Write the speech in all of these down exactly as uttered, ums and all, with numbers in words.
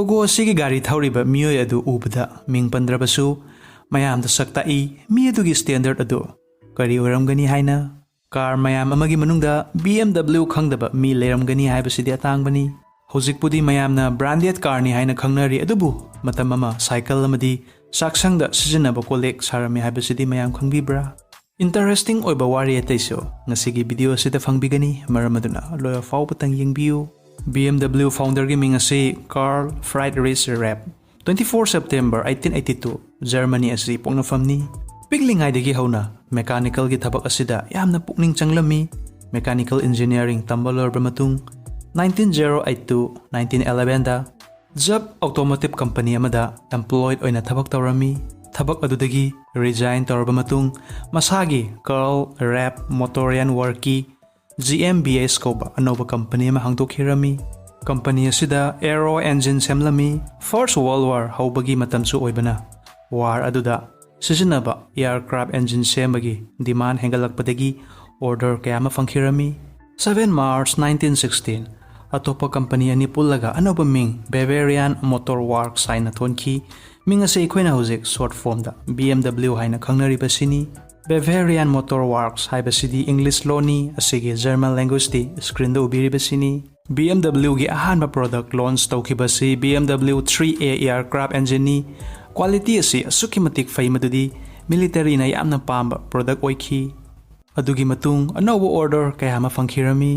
Logo ꯑꯁꯤꯒꯤ ꯒꯥꯔꯤ ꯊꯧꯔꯤꯕ ꯃꯤꯑꯣꯏ ꯑꯗꯨ ꯎꯕꯗ ꯃꯤꯡ ꯄꯟꯗ꯭ꯔꯕꯁꯨ ꯃꯌꯥꯝꯗ ꯁꯛ ꯇꯥꯛꯏ꯫ ꯃꯤ ꯑꯗꯨꯒꯤ ꯁ꯭ꯇꯦꯟꯗꯔꯗ ꯑꯗꯨ ꯀꯔꯤ ꯑꯣꯏꯔꯝꯒꯅꯤ ꯍꯥꯏꯅ꯫ ꯀꯥꯔ ꯃꯌꯥꯝ ꯑꯃꯒꯤ ꯃꯅꯨꯡꯗ BMW ꯈꯪꯗꯕ ꯃꯤ ꯂꯩꯔꯝꯒꯅꯤ ꯍꯥꯏꯕꯁꯤꯗꯤ ꯑꯇꯥꯡꯕꯅꯤ꯫ ꯍꯧꯖꯤꯛꯄꯨꯗꯤ ꯃꯌꯥꯝꯅ ꯕ꯭ꯔꯥꯟꯗꯦꯗ ꯀꯥꯔꯅꯤ ꯍꯥꯏꯅ ꯈꯪꯅꯔꯤ, ꯑꯗꯨꯕꯨ ꯃꯇꯝ ꯑꯃ ꯁꯥꯏꯀꯜ ꯑꯃꯗꯤ ꯆꯥꯛꯁꯪꯗ ꯁꯤꯖꯤꯟꯅꯕ ꯀꯣꯜꯂꯤꯛ ꯁꯥꯔꯝꯃꯤ ꯍꯥꯏꯕꯁꯤꯗꯤ ꯃꯌꯥꯝ ꯈꯪꯕꯤꯕ꯭ꯔꯥ? ꯏꯟꯇꯔꯦꯁꯇꯤꯡ ꯑꯣꯏꯕ ꯋꯥꯔꯤ ꯑꯇꯩꯁꯨ ꯉꯁꯤꯒꯤ ꯚꯤꯗꯤꯑꯣ ꯑꯁꯤꯗ ꯐꯪꯕꯤꯒꯅꯤ, ꯃꯔꯝ ꯑꯗꯨꯅ ꯂꯣꯏꯕ ꯐꯥꯎꯕꯇꯪ ꯌꯦꯡꯕꯤꯌꯨ꯫ BMW ꯐꯥꯎꯟꯗꯔꯒꯤ ꯃꯤꯡ ꯑꯁꯤ ꯀꯥꯔꯜ ꯐ꯭ꯔꯥꯏꯗꯔꯤꯁ ꯔꯦꯞ, twenty four September eighteen eighty two, Germany ꯑꯁꯤ ꯄꯣꯛꯅꯐꯝꯅꯤ꯫ ꯄꯤꯛꯂꯤꯉꯩꯗꯒꯤ ꯍꯧꯅ ꯃꯦꯀꯥꯅꯤꯀꯦꯜꯒꯤ ꯊꯕꯛ ꯑꯁꯤꯗ ꯌꯥꯝꯅ ꯄꯨꯛꯅꯤꯡ ꯆꯪꯂꯝꯃꯤ꯫ ꯃꯦꯀꯥꯅꯤꯀꯦꯜ ꯏꯟꯖꯤꯅꯤꯌꯥꯔꯤꯡ ꯇꯝꯕ ꯂꯣꯏꯔꯕ ꯃꯇꯨꯡ, nineteen oh eight to nineteen eleven the job automotive company ꯑꯃꯗ ꯑꯦꯝꯄ꯭ꯂꯣꯏꯗ ꯑꯣꯏꯅ ꯊꯕꯛ ꯇꯧꯔꯝꯃꯤ꯫ ꯊꯕꯛ ꯑꯗꯨꯗꯒꯤ ꯔꯤꯖꯥꯏꯟ ꯇꯧꯔꯕ ꯃꯇꯨꯡ, ꯃꯁꯥꯒꯤ ꯀꯥꯔꯜ ꯔꯦꯞ ꯃꯣꯇꯣꯔꯤꯌꯥꯟ ꯋꯥꯔꯛꯀꯤ, GmbH ꯀꯧꯕ ꯑꯅꯧꯕ ꯀꯝꯄꯅꯤ ꯑꯃ ꯍꯥꯡꯗꯣꯛꯈꯤꯔꯝꯃꯤ꯫ ꯀꯝꯄꯅꯤ ꯑꯁꯤꯗ ꯑꯦꯔꯣ ꯑꯦꯟꯖꯤꯟ ꯁꯦꯝꯂꯝꯃꯤ꯫ First World War ꯍꯧꯕꯒꯤ ꯃꯇꯝꯁꯨ ꯑꯣꯏꯕꯅ, ꯋꯥꯔ ꯑꯗꯨꯗ ꯁꯤꯖꯤꯟꯅꯕ ꯑꯦꯌꯔꯀ꯭ꯔꯥꯐ ꯑꯦꯟꯖꯤꯟ ꯁꯦꯝꯕꯒꯤ ꯗꯤꯃꯥꯟ ꯍꯦꯟꯒꯠꯂꯛꯄꯗꯒꯤ ꯑꯣꯔꯗꯔ ꯀꯌꯥ ꯑꯃ ꯐꯪꯈꯤꯔꯝꯃꯤ꯫ Seven March nineteen sixteen, ꯑꯇꯣꯞꯄ ꯀꯝꯄꯅꯤ ꯑꯅꯤ ꯄꯨꯜꯂꯒ ꯑꯅꯧꯕ ꯃꯤꯡ Bavarian Motor Works ꯍꯥꯏꯅ ꯊꯣꯟꯈꯤ꯫ ꯃꯤꯡ ꯑꯁꯤ ꯑꯩꯈꯣꯏꯅ ꯍꯧꯖꯤꯛ ꯁꯣꯔꯠ ꯐꯣꯝꯗ BMW ꯍꯥꯏꯅ ꯈꯪꯅꯔꯤꯕꯁꯤꯅꯤ꯫ Bavarian Motor Works ꯍꯥꯏꯕꯁꯤꯗꯤ ꯏꯪꯂꯤꯁ ꯂꯣꯟꯅꯤ꯫ ꯑꯁꯤꯒꯤ ꯖꯔꯃꯟ ꯂꯦꯡꯒ꯭ꯋꯦꯖꯇꯤ ꯁ꯭ꯀ꯭ꯔꯤꯟꯗ ꯎꯕꯤꯔꯤꯕꯁꯤꯅꯤ꯫ BMWꯒꯤ ꯑꯍꯥꯟꯕ ꯄ꯭ꯔꯣꯗꯛ ꯂꯣꯟꯆ ꯇꯧꯈꯤꯕꯁꯤ BMW three A aircraft engineꯅꯤ꯫ ꯀ꯭ꯋꯥꯂꯤꯇꯤ ꯑꯁꯤ ꯑꯁꯨꯛꯀꯤ ꯃꯇꯤꯛ ꯐꯩ, ꯃꯗꯨꯗꯤ ꯃꯤꯂꯤꯇꯔꯤꯅ ꯌꯥꯝꯅ ꯄꯥꯝꯕ ꯄ꯭ꯔꯣꯗꯛ ꯑꯣꯏꯈꯤ꯫ ꯑꯗꯨꯒꯤ ꯃꯇꯨꯡ ꯑꯅꯧꯕ ꯑꯣꯔꯗꯔ ꯀꯌꯥ ꯑꯃ ꯐꯪꯈꯤꯔꯝꯃꯤ꯫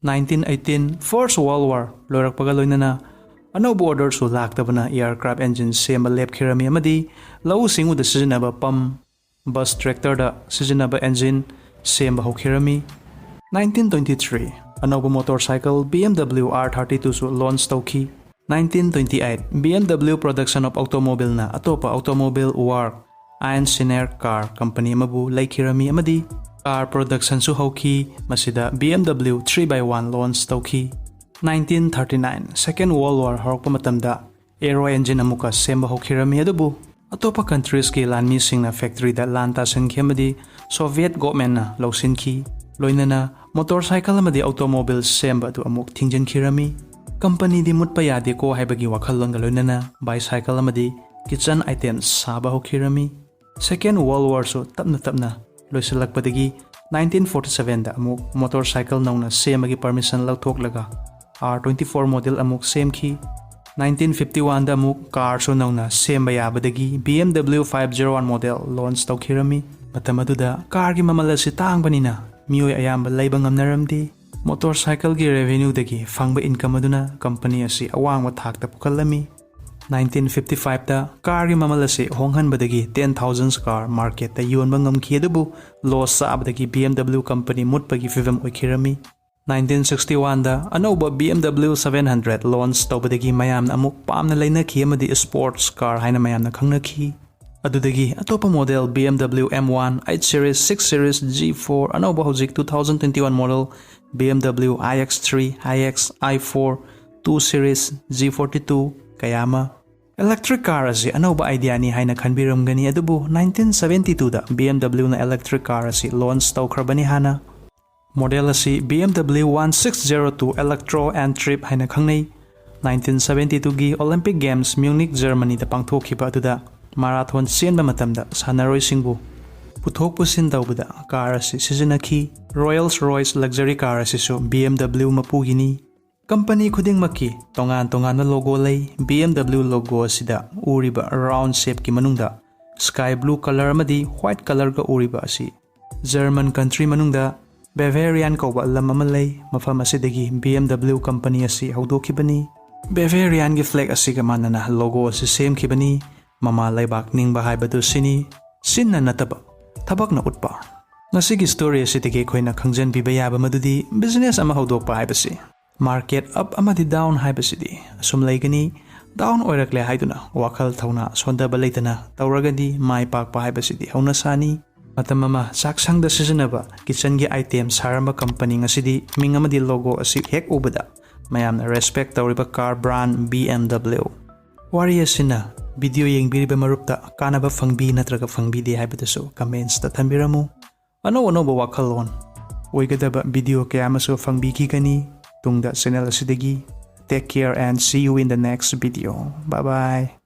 Nineteen eighteen, First World War ꯂꯣꯏꯔꯛꯄꯒ ꯂꯣꯏꯅꯅ ꯑꯅꯧꯕ ꯑꯣꯔꯗꯔꯁꯨ ꯂꯥꯛꯇꯕꯅ ꯑꯦꯌꯔꯀ꯭ꯔꯥꯐ ꯑꯦꯟꯖꯤꯟ ꯁꯦꯝꯕ ꯂꯦꯞꯈꯤꯔꯝꯃꯤ ꯑꯃꯗꯤ ꯂꯧꯎ ꯁꯤꯡꯎꯗ ꯁꯤꯖꯤꯟꯅꯕ ꯄꯝ, ꯕꯁ ꯇ꯭ꯔꯦꯛꯇꯔꯗ ꯁꯤꯖꯤꯟꯅꯕ ꯑꯦꯟꯖꯤꯟ ꯁꯦꯝꯕ ꯍꯧꯈꯤꯔꯝꯃꯤ꯫ Nineteen twenty three, ꯑꯅꯧꯕ motor cycle BMW R thirty twoꯁꯨ ꯂꯣꯟꯆ ꯇꯧꯈꯤ꯫ Nineteen twenty eight, BMW Production of Automobileꯅ ꯑꯇꯣꯞꯄ automobile works, Eisenacher car company ꯑꯃꯕꯨ ꯂꯩꯈꯤꯔꯝꯃꯤ ꯑꯃꯗꯤ ꯀꯥꯔ ꯄ꯭ꯔꯣꯗꯛꯁꯟꯁꯨ ꯍꯧꯈꯤ꯫ ꯃꯁꯤꯗ BMW three by one launch ꯇꯧꯈꯤ꯫ Nineteen thirty nine, Second World War ꯍꯧꯔꯛꯄ ꯃꯇꯝꯗ ꯑꯦꯔꯣ ꯑꯦꯟꯖꯤꯟ ꯑꯃꯨꯛꯀ ꯁꯦꯝꯕ ꯍꯧꯈꯤꯔꯝꯃꯤ, ꯑꯗꯨꯕꯨ ꯑꯇꯣꯞꯄ ꯀꯟꯇ꯭ꯔꯤꯁꯀꯤ ꯂꯥꯟꯃꯤꯁꯤꯡꯅ ꯐꯦꯛꯇꯔꯤꯗ ꯂꯥꯟ ꯇꯥꯁꯤꯟꯈꯤ ꯑꯃꯗꯤ ꯁꯣꯚꯤꯌꯦꯠ ꯒꯣꯚꯔꯟꯃꯦꯟꯠꯅ ꯂꯧꯁꯤꯟꯈꯤ꯫ ꯂꯣꯏꯅꯅ ꯃꯣꯇꯣꯔ ꯁꯥꯏꯀꯜ ꯑꯃꯗꯤ ꯑꯣꯇꯣꯃꯣꯕꯤꯜ ꯁꯦꯝꯕ ꯑꯗꯨ ꯑꯃꯨꯛ ꯊꯤꯡꯖꯤꯟꯈꯤꯔꯝꯃꯤ꯫ ꯀꯝꯄꯅꯤꯗꯤ ꯃꯨꯠꯄ ꯌꯥꯗꯦꯀꯣ ꯍꯥꯏꯕꯒꯤ ꯋꯥꯈꯜꯂꯣꯟꯒ ꯂꯣꯏꯅꯅ bicycle ꯑꯃꯗꯤ kitchen items ꯁꯥꯕ ꯍꯧꯈꯤꯔꯝꯃꯤ꯫ Second World War ꯁꯨ ꯇꯞꯅ ꯇꯞꯅ ꯂꯣꯏꯁꯤꯜꯂꯛꯄꯗꯒꯤ nineteen forty seven ꯗ ꯑꯃꯨꯛ motorcycle ꯅꯧꯅ ꯁꯦꯝꯕꯒꯤ permission ꯂꯧꯊꯣꯛꯂꯒ R twenty four model ꯑꯃꯨꯛ ꯁꯦꯝꯈꯤ꯫ Nineteen fifty one ꯗ ꯑꯃꯨꯛ car ꯁꯨ ꯅꯧꯅ ꯁꯦꯝꯕ ꯌꯥꯕꯗꯒꯤ BMW five zero one model launch ꯇꯧꯈꯤꯔꯝꯃꯤ꯫ ꯃꯇꯝ ꯑꯗꯨꯗ car ꯒꯤ ꯃꯃꯜ ꯑꯁꯤ ꯇꯥꯡꯕꯅꯤꯅ ꯃꯤꯑꯣꯏ ꯑꯌꯥꯝꯕ ꯂꯩꯕ ꯉꯝꯅꯔꯝꯗꯦ꯫ Motorcycle ꯒꯤ revenue ꯗꯒꯤ ꯐꯪꯕ income ꯑꯗꯨꯅ ꯀꯝꯄꯅꯤ ꯑꯁꯤ ꯑꯋꯥꯡꯕ ꯊꯥꯛꯇ ꯄꯨꯈꯠꯂꯝꯃꯤ꯫ Nineteen fifty five ꯇ car ꯒꯤ ꯃꯃꯜ ꯑꯁꯤ ꯍꯣꯡꯍꯟꯕꯗꯒꯤ ten thousand car market ꯇ ꯌꯣꯟꯕ ꯉꯝꯈꯤ, ꯑꯗꯨꯕꯨ loss ꯆꯥꯕꯗꯒꯤ BMW ꯀꯝꯄꯅꯤ ꯃꯨꯠꯄꯒꯤ ꯐꯤꯚꯝ ꯑꯣꯏꯈꯤꯔꯝꯃꯤ꯫ Nineteen sixty one ꯗ ꯑꯅꯧꯕ BMW seven hundred launch ꯇꯧꯕꯗꯒꯤ ꯃꯌꯥꯝꯅ ꯑꯃꯨꯛ ꯄꯥꯝꯅ ꯂꯩꯅꯈꯤ ꯑꯃꯗꯤ sports car ꯍꯥꯏꯅ ꯃꯌꯥꯝꯅ ꯈꯪꯅꯈꯤ꯫ ꯑꯗꯨꯗꯒꯤ ꯑꯇꯣꯞꯄ model BMW M one, eight series, six series, G four, ꯑꯅꯧꯕ ꯍꯧꯖꯤꯛ two thousand twenty one model BMW iX three, iX, i four, two series, G forty two ꯀꯌꯥ ꯑꯃ꯫ Electric car ꯑꯁꯤ ꯑꯅꯧꯕ idea ꯅꯤ ꯍꯥꯏꯅ ꯈꯟꯕꯤꯔꯝꯒꯅꯤ, ꯑꯗꯨꯕꯨ nineteen seventy two ꯗ BMW ꯅ electric car ꯑꯁꯤ launch ꯇꯧꯈ꯭ꯔꯕꯅꯤ ꯍꯥꯟꯅ꯫ Model ꯑꯁꯤ BMW one six zero two Electro Antrieb ꯍꯥꯏꯅ ꯈꯪꯅꯩ꯫ Nineteen seventy two ꯒꯤ Olympic Games Munich, Germany ꯗ ꯄꯥꯡꯊꯣꯛꯈꯤꯕ ꯑꯗꯨꯗ marathon ꯆꯦꯟꯕ ꯃꯇꯝꯗ ꯁꯥꯟꯅꯔꯣꯏꯁꯤꯡꯕꯨ ꯄꯨꯊꯣꯛ ꯄꯨꯁꯤꯟ ꯇꯧꯕꯗ car ꯑꯁꯤ ꯁꯤꯖꯤꯟꯅꯈꯤ꯫ Rolls Royce luxury car ꯑꯁꯤꯁꯨ BMW ꯃꯄꯨꯒꯤꯅꯤ꯫ ꯀꯝꯄꯅꯤ ꯈꯨꯗꯤꯡꯃꯛꯀꯤ ꯇꯣꯉꯥꯟ ꯇꯣꯉꯥꯟꯕ logo ꯂꯩ꯫ BMW logo ꯑꯁꯤꯗ ꯎꯔꯤꯕ round shape ꯀꯤ ꯃꯅꯨꯡꯗ sky blue color ꯑꯃꯗꯤ white color ꯒ ꯎꯔꯤꯕ ꯑꯁꯤ German country ꯃꯅꯨꯡꯗ Bavarian ꯀꯧꯕ ꯂꯝ ꯑꯃ ꯂꯩ꯫ ꯃꯐꯝ ꯑꯁꯤꯗꯒꯤ BMW ꯀꯝꯄꯅꯤ ꯑꯁꯤ ꯍꯧꯗꯣꯛꯈꯤꯕꯅꯤ꯫ Bavarian ꯒꯤ flag ꯑꯁꯤꯒ ꯃꯥꯟꯅꯅ logo ꯑꯁꯤ ꯁꯦꯝꯈꯤꯕꯅꯤ꯫ ꯃꯃꯥ ꯂꯩꯕꯥꯛ ꯅꯤꯡꯕ ꯍꯥꯏꯕꯗꯨ ꯁꯤꯅꯤ꯫ ꯆꯤꯟꯅ ꯅꯠꯇꯕ, ꯊꯕꯛꯅ ꯎꯠꯄ꯫ ꯉꯁꯤꯒꯤ story ꯑꯁꯤꯗꯒꯤ ꯑꯩꯈꯣꯏꯅ ꯈꯪꯖꯤꯟꯕꯤꯕ ꯌꯥꯕ ꯃꯗꯨꯗꯤ business ꯑꯃ ꯍꯧꯗꯣꯛꯄ ꯍꯥꯏꯕꯁꯤ market up ꯑꯃꯗꯤ down ꯍꯥꯏꯕꯁꯤꯗꯤ ꯑꯁꯨꯝ ꯂꯩꯒꯅꯤ꯫ Down ꯑꯣꯏꯔꯛꯂꯦ ꯍꯥꯏꯗꯨꯅ ꯋꯥꯈꯜ ꯊꯧꯅꯥ ꯁꯣꯟꯊꯕ ꯂꯩꯇꯅ ꯇꯧꯔꯒꯗꯤ ꯃꯥꯏ ꯄꯥꯛꯄ ꯍꯥꯏꯕꯁꯤꯗꯤ ꯍꯧꯅꯁꯥꯅꯤ꯫ ꯃꯇꯝ ꯑꯃ ꯆꯥꯛꯁꯪꯗ ꯁꯤꯖꯤꯟꯅꯕ kitchen ꯒꯤ item ꯁꯥꯔꯝꯕ ꯀꯝꯄꯅꯤ ꯉꯁꯤꯗꯤ ꯃꯤꯡ ꯑꯃꯗꯤ logo ꯑꯁꯤ ꯍꯦꯛ ꯎꯕꯗ ꯃꯌꯥꯝꯅ respect ꯇꯧꯔꯤꯕ car brand BMW꯫ ꯋꯥꯔꯤ ꯑꯁꯤꯅ video ꯌꯦꯡꯕꯤꯔꯤꯕ ꯃꯔꯨꯞꯇ ꯀꯥꯟꯅꯕ ꯐꯪꯕꯤ ꯅꯠꯇ꯭ꯔꯒ ꯐꯪꯕꯤꯗꯦ ꯍꯥꯏꯕꯗꯨꯁꯨ comments ꯇ ꯊꯝꯕꯤꯔꯝꯃꯨ꯫ ꯑꯅꯧ ꯑꯅꯧꯕ ꯋꯥꯈꯜꯂꯣꯟ ꯑꯣꯏꯒꯗꯕ video ꯀꯌꯥ ꯑꯃꯁꯨ ꯐꯪꯕꯤꯈꯤꯒꯅꯤ ꯇꯨꯡꯗ channel ꯑꯁꯤꯗꯒꯤ꯫ Take care and see you in the next video. Bye bye.